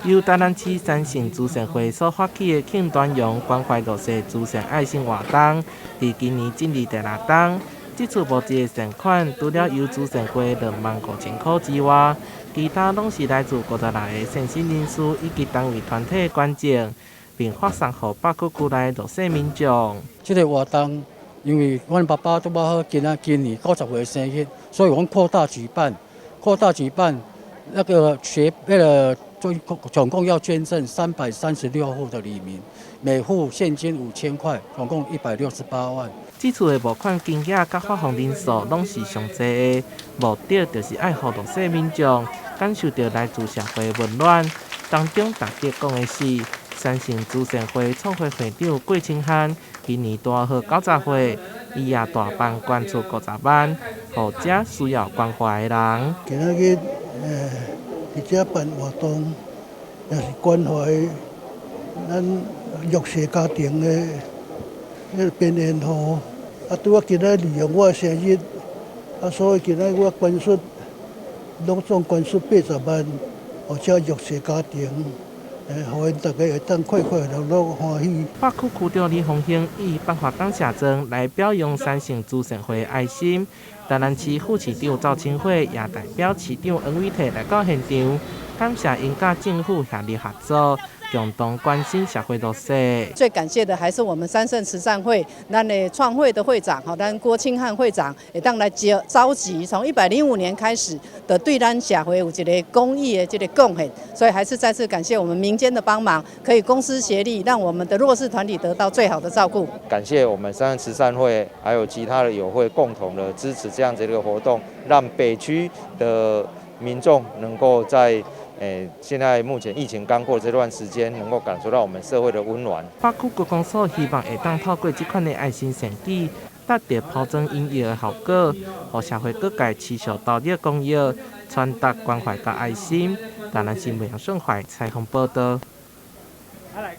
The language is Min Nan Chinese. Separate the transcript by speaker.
Speaker 1: 由台南市三聖慈善會所發起的慶端陽關懷弱勢慈善愛心活動，佇今年進入第六冬。這次募集的善款，除了由慈善會25,000箍之外，其他攏是來自56个善心人士以及單位團體的捐贈，並發送予北區區內弱勢民眾。
Speaker 2: 這个活動，因為阮爸爸拄好今仔今年90歲生日，所以阮擴大舉辦，擴大舉辦那個學那個總共要捐贈336戶的里民，每戶現金5000塊，總共168萬。
Speaker 1: 這次的募款金額佮發放人數攏是上濟的，目的就是愛予弱勢民眾感受著來自社會的溫暖。當中特別講的是，三聖慈善會創會會長郭清漢今年拄好90歲，伊也大方捐出50萬，予遮需要關懷的人。
Speaker 3: 今仔日佇遮辦活動，也是關懷咱弱勢家庭的彼个邊緣戶。啊，拄仔今仔利用我的生日，啊，所以今仔我捐出，攏總捐出80萬，予遮弱勢家庭，予𪜶逐家會當快快樂樂歡喜。
Speaker 1: 北區區長李鳳興以頒發感謝狀來表揚三聖慈善會愛心。台南市副市長趙清慧也代表市長黃偉哲來到現場，感謝𪜶佮政府協力合作，共同關心社會弱勢。
Speaker 4: 最感謝的還是我們三聖慈善會，咱的創會的會長，吼，咱郭清漢會長，會當來召召集，從105年開始的對咱社會有一个公益的這个貢獻，所以還是再次感謝我們民間的幫忙，可以公私協力，讓我們的弱勢團體得到最好的照顧。
Speaker 5: 感謝我們三聖慈善會還有其他的友會共同的支持這樣子一個活動，讓北區的民眾能夠在現在目前疫情剛過這段時間，能夠感受到我們社會的溫暖。
Speaker 1: 北區觀光所希望會當透過這款的愛心善舉，達到拋磚引玉的效果，予社會各界持續投入公益，傳達關懷佮愛心。台南新聞楊順懷採訪報導。